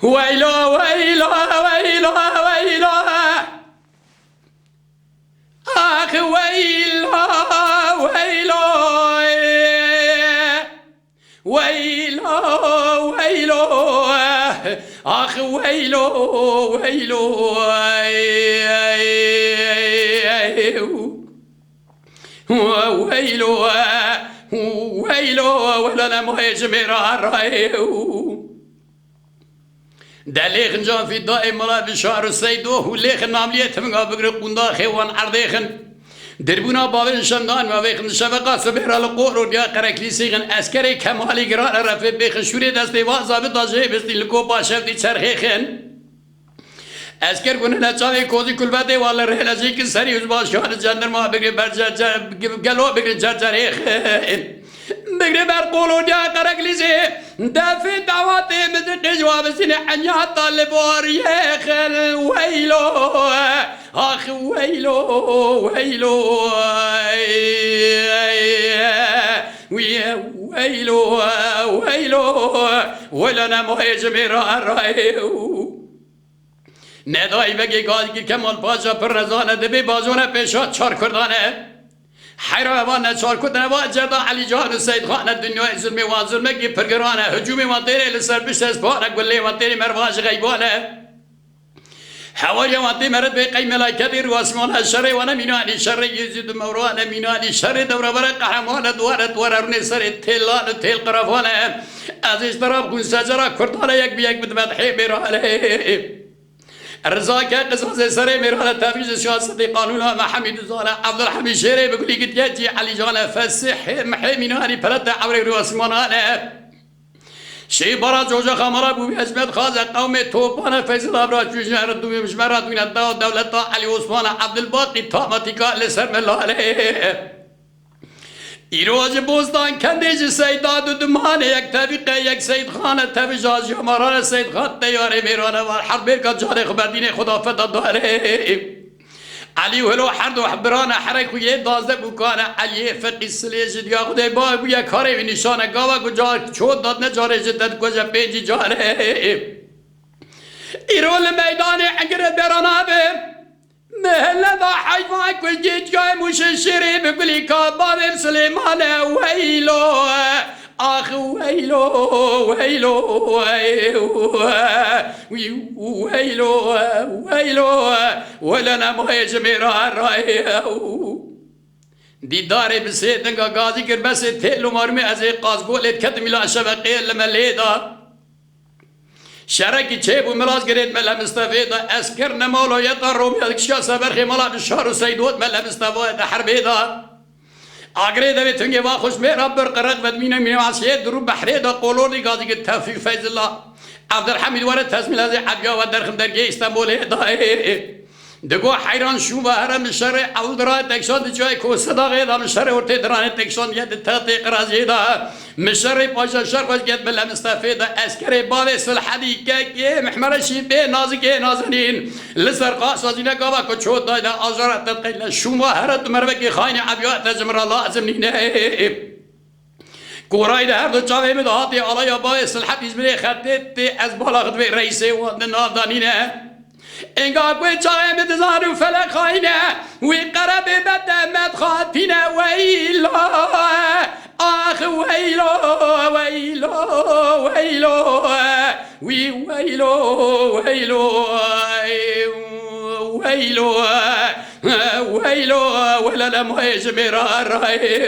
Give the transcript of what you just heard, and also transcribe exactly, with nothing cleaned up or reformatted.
Weylo, weylo, weylo, weylo. Ax weylo, weylo. Weylo, weylo. Ax weylo, weylo. Weylo, weylo. Wela ne mayê ji mêra rayê. De lêxin cafî dayê mala bi şar û seydo û lêxin namliyê tivinga bigri qûndaxê wan erdêxin. Dirbûna bavên şendan ve vêxin şeveqa sibê ra li qor û diya qereklî sîxin eskerê Kemalî girane refê bêxin şûrê destê va zabita jê bistîn li kopa şevdî çerxêxin. Esker gune ne çavê kozî kulvetê wa li rê le jêkin serî û başkan cendirma bigri ber cer cer gelo bigri cer cerêxin. Bigre ber qoloniya qereklîzê, defê dawatê min di qêj wa bizîne enyata li boriyê xil. Weylo, ax weylo, weylo. Wî weylo, weylo. Wela ne mayê ji mêra rayê. Nedayî vegê gazgîr Kemal Paşa pir nezane, dibê bazone pêşa çar Kurdan e. Heyra evan ne çar Kurdan e, va cerda Elî Can û Seyd Xan e, dinyayê zulmê wan zulmekî pir giran e. Hicûmê wan têrê li ser pişt hespan e, gulê wan têrê mervan ji xeyban e. Hewariya wan tê meret bê qey melaketê rû asman e, şerê wan e mînanî, şerê Yezîd û Mewran e mînanî, şerê dewrebere qehreman e, duware duware rûnê serê têlan û têl qirefan e. Ez ê ji te re bixwîn secera Kurdan e, yek bi yek bidime dihê mêran e. Riza ke qisasê serê mêrane tevî ji siyasetê qanûna me Hemîd Uzan e, Evdilhemîd Şêrê bi gulî gitiye cî Elî Can e, fesihê mihê mînanî pelete ewrê rû asmanan e. Şêbara coca xamara bû vî hizmet xaze qewmê topan e, Feyzil Avra çû ji me re dû, ji me re dûne da dewleta Elî Osman e, Evdilbaqî tamatîka li ser me lale. Îro ji Bostan kendê ji Seyda du dimanê yek tevî qey yek Seyd Xan e, tevî ji Hacî Amaran e, Seyd Xan teyarê mêran e, var herbêrka carê xwe berdînê xwe da feda darê. Elî û Hilo her du biran e, herek xwe yê dazdeh bûkan e, Eliyê Feqî Silê ji diya Xwedê ba bûye karê wî nîşan e, gava ku car çot dadne carê ji te dikoje pêncî carê. Îro li meydanê Egirê Bêrana be. Mihele da heyvan ku cîcgay mûşê şêrê bi gulî ka bavê Silêman e weylo. Ax weylo, weylo, weylo, weylo, wele ne mayê ji mêra rayê. Dîdarê bi sê dinga gazî kir besê têl û marmê ez ê qazgolê diketim îla şeveqê li me lê da. Şerekî çêbû milas girêt me le Mistefê de, esker nemalo yeta Romya kişa seberxê mala bi şar û seydot me le Mistefayê de herbê de. Agirê devê tungê va xweş mêra bir qirek vedmîne mînasiyê dirû behrê de qolorî gazî gir tevfî Feyzillah. Evdirhemîd were tezmîl ez ê ebiya we derxim dergê Îstanbulê de. Digo heyran şû ve here min şerê ewl dirayê tekşan di cayê kose daxê da min şerê ortê diranê tekşan diye di textê qiraziyê da. Min şerê paşa şer xweş get bi le Mistefê da eskerê bavê Silhedî kekê mihmere şîn bê nazikê nazenîn. Li ser qaşa zîne gava ku çot dayda ajara te qeyle şûn ve here tu mervekê xaynê ebiya te ji min re lazim nîne. Korayî li her du çavê min de hatî alaya bavê Silhet Îzmîrê xetê tê ez bala xwe divê reîsê wan di nav de nîne. Enga ku çavê min dizan û felek xayne, wî qerebê me demet xatîne weylo. Ax weylo, weylo, weylo. Wî weylo, weylo, weylo. Weylo, wele lemayê ji mêra rayê.